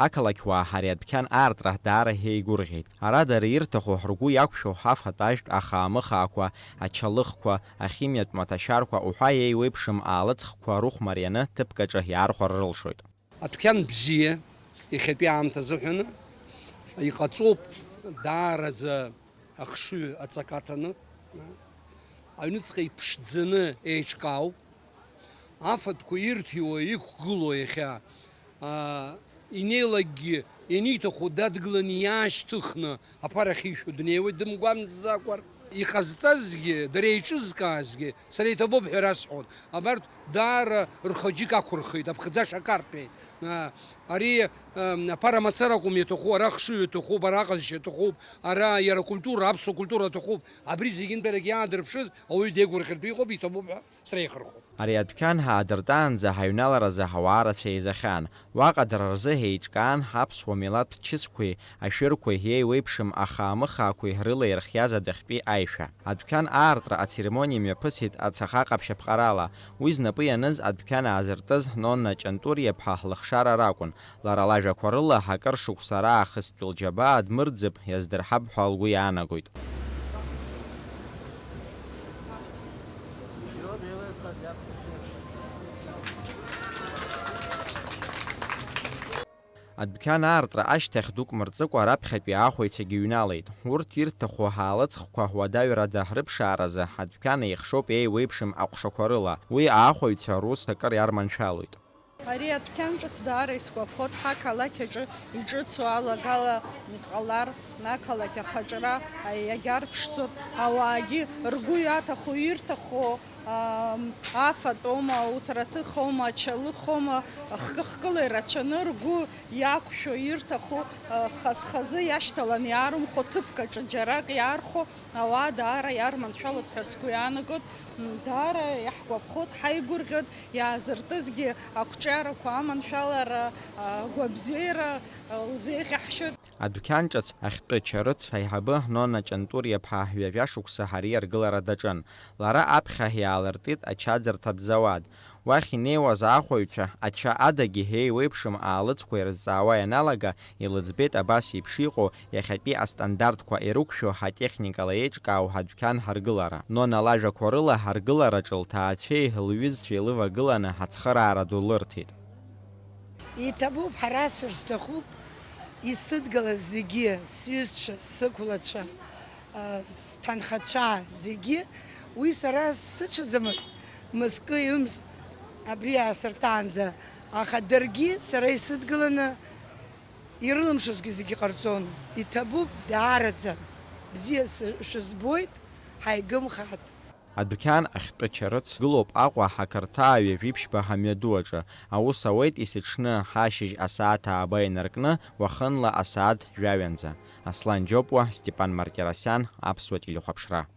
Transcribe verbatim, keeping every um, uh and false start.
Ақалақьуаа ари адәқьан аартра даара еигәырӷьеит. Ара дара ирҭаху, ргәы иақәшәо афатә-ажәтә ахаамыхаақәа, ачалыхқәа, ахимиатә маҭашәарқәа уҳәа еиуеиԥшым аалыҵхқәа рыхә марианы ҭыԥк аҿы иаархәар рылшоит. Адәқьан бзиа, иахьатәи аамҭа азыҳәаны, иҟаҵоуп даараӡа ахшыҩ аҵакаҭаны, аҩныҵҟа иԥшӡаны еиҿкаауп. Афатәқәа ирҭиуа, иқәгылоу иахьа, аа, инеилакгьы, ианиҭаху дадгыланы иаашьҭыхны аԥара ахьишәо днеиуеит дымгәамҵӡакәа. Иҟазҵазгьы, дара еиҿызкаазгьы сара иҭабуп ҳәа расҳәон. Абарҭ даара рхаџьык ақәырхит, аԥхӡаша карҭәеит. Аа, ари, ам, аԥара мацара акәым иаҭаху, ара ахшыҩ аҭахуп, ара аҟазшьа аҭахуп, ара иара акультура, аԥсуа культура аҭахуп. Абри зегьынтәарак иаадырԥшыз ауаҩы деигәырӷьартә иҟоуп, иҭабуп ҳәа среихырхәоит. Ари адәқьан ҳаадыртаанӡа ҳаҩналаразы ауаа рацәа еизахьан. Уаҟа дара рзы еиҿкаан аԥсуа милаҭтә чысқәеи ашәырқәеи еиуеиԥшым ахаамыхаақәеи рыла ирхиаз адәахьтәи аишәа. Адәқьан аартра ацеремониа мҩаԥысит ацаха ҟаԥшь аԥҟарала. Уи знапы ианыз адәқьан аазыртыз Нонна Ҷантуриаԥҳа лыхшара ракәын. Лара лажәақәа рыла, акыр шықәса раахыстәи лџьабаа дмырӡып, иаздырҳап ҳәа лгәы иаанагоит. Адәқьан аартра ашьҭахь дук мырҵыкәа раԥхьатәи аахәаҩцәагьы ҩналеит. Урҭ ирҭаху ҳаалыҵхқәа уадаҩрада рыԥшааразы адәқьан еихшоуп еиуеиԥшым аҟәшақәа рыла. Уи аахәаҩцәа рус акыр иарманшәалоит. Ари адәқьан ҿыц даара исгәаԥхоит, ҳақалақь аҿы иҿыцу алагала иҟалар, ақалақь ахаҿра иагьарԥшӡоуп, ауаагьы ргәы иаҭаху, ирҭаху, ам, афатәоума, уҭраҭыхоума, ачалыхоума, хкы-хкыла ирацәаны ргәы иақәшәо, ирҭаху, а, хаз-хазы иашьҭалан иаарымхәо, ҭыԥк аҿы џьарак иаархәо, ауаа даара иарманшәалоит ҳәа сгәы иаанагоит. М, даара иаҳгәаԥхоит, ҳаигәырӷьоит, иаазыртызгьы ақәҿиарақәа аманшәалара, агәабзиара, а, лзеиӷьаҳшьоит. Адәқьан ҿыц ахьтәы чарыц аиҳабы Нона Ҷантуриаԥҳа ҩажәа шықәса ари аргылара даҿын. Лара аԥхьа иаалыртит ачаӡырҭатә зауад. Уахь инеиуаз аахәаҩцәа ача адагьы еиуеиԥшым аалыҵқәа ирызҵаауа ианалага, илыӡбеит абас еиԥш иҟоу иахьатәи астандартқәа ирықәшәо атехникала еиҿкаау адәқьан ҳаргылара. Нона лажәақәа рыла, ҳаргылараҿы лҭаацәеи лҩызцәеи лывагыланы ацхыраара ду лырҭеит. Иҭабуп, ҳара сырҭахуп, исыдгылаз зегьы, сҩызцәа, сықәлацәа, а, сҭынхацәа зегьы, уи сара сыцәаӡамызт, мызкы-ҩымз абри аасыртаанӡа, аха даргьы сара исыдгыланы ирылымшозгьы зегьы ҟарҵон. Иҭабуп даараӡа, бзиа сы-, шәызбоит, ҳаигымхааит. Адәқьан ахьтәы чарыц гылоуп Аҟәа ақырҭаа ҩажәи ԥшьба амҩаду аҿы. Аус ауеит есыҽны ашьыжь асааҭ ааба инаркны, уахынла асааҭ жәаҩанӡа. Аслан Џьопуа, Степан Мартиросиан, Аԥсуа телехәаԥшра.